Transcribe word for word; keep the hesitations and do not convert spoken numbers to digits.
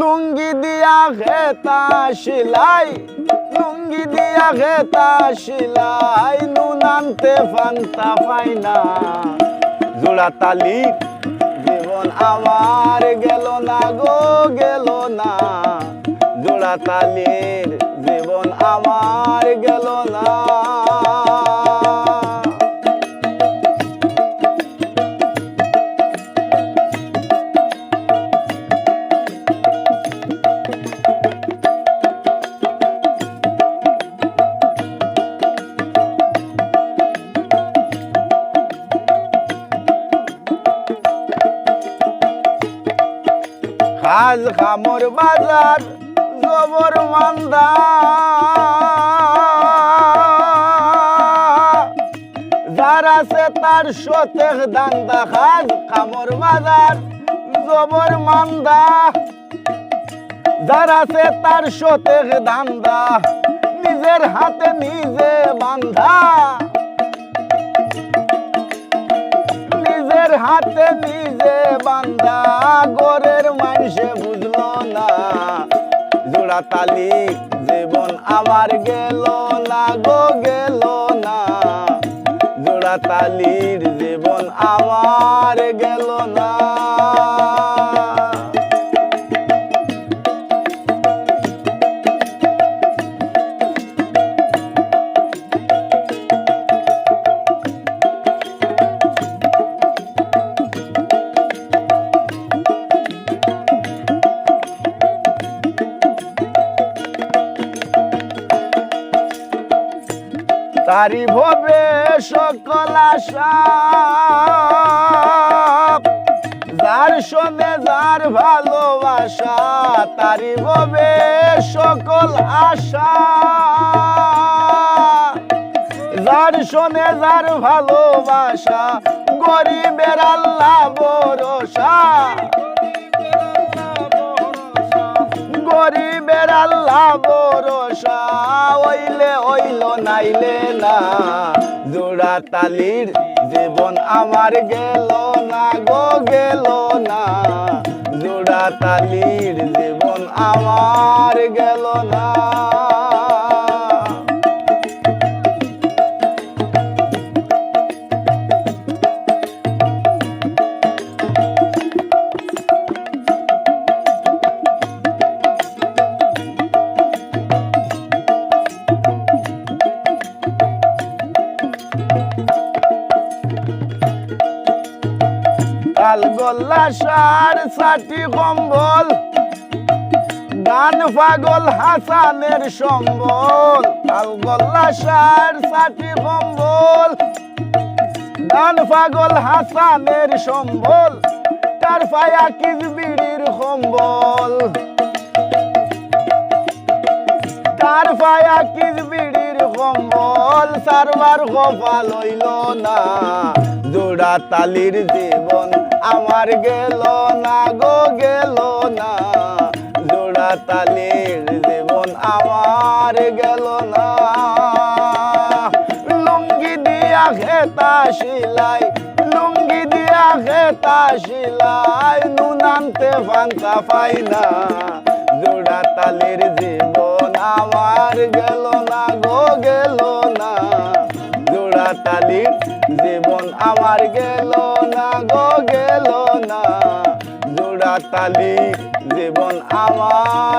লুঙ্গি দিয়া খেতা সিলাই, লুঙ্গি দিয়া খেতা সিলাই, নুন আনতে পান্তা পাই না। জোড়া তালির জীবন আমার গেল না গো, গেল না। জোড়া তালির জীবন আমার গেল না। খাজ কামর বাজার জবর মান্দা, যার আছে তার শতেক ধান্দা। খাজ কামর বাজার জবর মান্দা, যার আছে তার শতেক ধান্দা, নিজের হাতে নিজে বান্ধা। নিজের হাতে নিজে বান্ধা, ঘরের মানষে বুঝলো না। জোড়া তালি জীবন আমার গেল না গো, গেল না। জোড়া তালির জীবন আমার গেল না। তারি ভবে সকল আশা, যার সনে যার ভালোবাসা। তারি ভবে সকল আশা, যার সনে যার ভালোবাসা। গরিবের আল্লাহ ভরসা, গরিবের আল্লাহ ভরসা। অইলে অইল, নাইলে না। জোড়া তালির জীবন আমার গেল না গো, গেল না। জোড়া তালির জীবন আমার গেল না। কাল গল্লা সার সাটি কম্বল, গান পাগল হাসানের সম্বল। কাল গল্লা সার সাটি কম্বল, গান পাগল হাসানের সম্বল। তার পায়া কিস বিড়ির কম্বল, তার পায়া কিস বিড়ির কম্বল। সারবার কপাল অইল না। জোড়া তালির জীবন আমার গেল না গো, গেল না। জোড়া তালির জীবন আমার গেল না। লুঙ্গি দিয়া খেতা সিলাই, লুঙ্গি দিয়া খেতা সিলাই, নুন আনতে পান্তা পাই না। জোড়া তালির জীবন আমার গেল না গো, গেল না। জোড়া তালির জীবন আমার গেল না গো, গেল না। জোড়া তালি জীবন আমার